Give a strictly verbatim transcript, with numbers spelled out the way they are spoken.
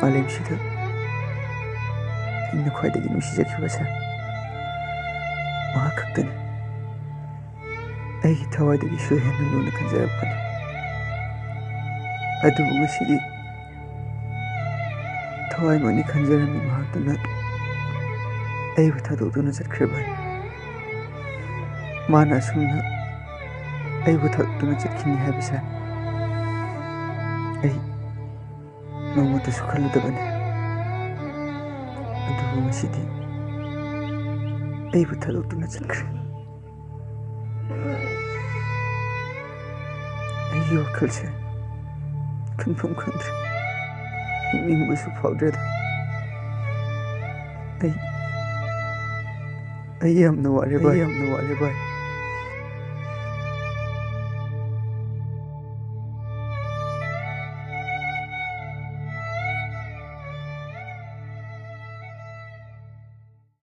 ꯃꯥꯂꯦꯝꯁꯤꯗ ꯑꯩꯅ ꯈ꯭ꯋꯥꯏꯗꯒꯤ ꯅꯨꯡꯁꯤꯖꯈꯤꯕꯁꯦ ꯃꯍꯥꯛ ꯈꯛꯇꯅꯤ꯫ ꯑꯩꯒꯤ ꯊꯋꯥꯏꯗꯒꯤꯁꯨ ꯍꯦꯟꯅ ꯂꯨꯅ ꯈꯟꯖꯔꯛꯄꯅꯤ꯫ ꯑꯗꯨꯕꯨ ꯉꯁꯤꯗꯤ ꯊꯋꯥꯏꯃꯛꯅꯤ ꯈꯟꯖꯔꯝꯃꯤ ꯃꯍꯥꯛꯇꯨꯅ ꯑꯩꯕꯨ ꯊꯥꯗꯣꯛꯇꯨꯅ ꯆꯠꯈ꯭ꯔꯤꯕꯅꯤ꯫ ꯃꯥꯅ ꯑꯁꯨꯝꯅ ꯑꯩꯕꯨ ꯊꯥꯗꯣꯛꯇꯨꯅ ꯆꯠꯈꯤꯅꯤ ꯍꯥꯏꯕꯁꯦ ꯑꯩ ꯅꯣꯡꯃꯇꯁꯨ ꯈꯜꯂꯨꯗꯕꯅꯤ꯫ ꯑꯗꯨꯕꯨ ꯉꯁꯤꯗꯤ ꯑꯩꯕꯨ ꯊꯥꯗꯣꯛꯇꯨꯅ ꯆꯠꯈ꯭ꯔꯦ꯫ ꯑꯩꯒꯤ ꯋꯥꯈꯜꯁꯦ ꯈꯟꯐꯝ ꯈꯪꯗ꯭ꯔꯦ꯫ ꯍꯤꯡꯅꯤꯡꯕꯁꯨ ꯐꯥꯎꯗ꯭ꯔꯦꯗ꯫ ꯑꯩ, ꯑꯩ ꯌꯥꯝꯅ ꯋꯥꯔꯦ ꯚꯥꯏ, ꯌꯥꯝꯅ ꯋꯥꯔꯦ ꯚꯥꯏ꯫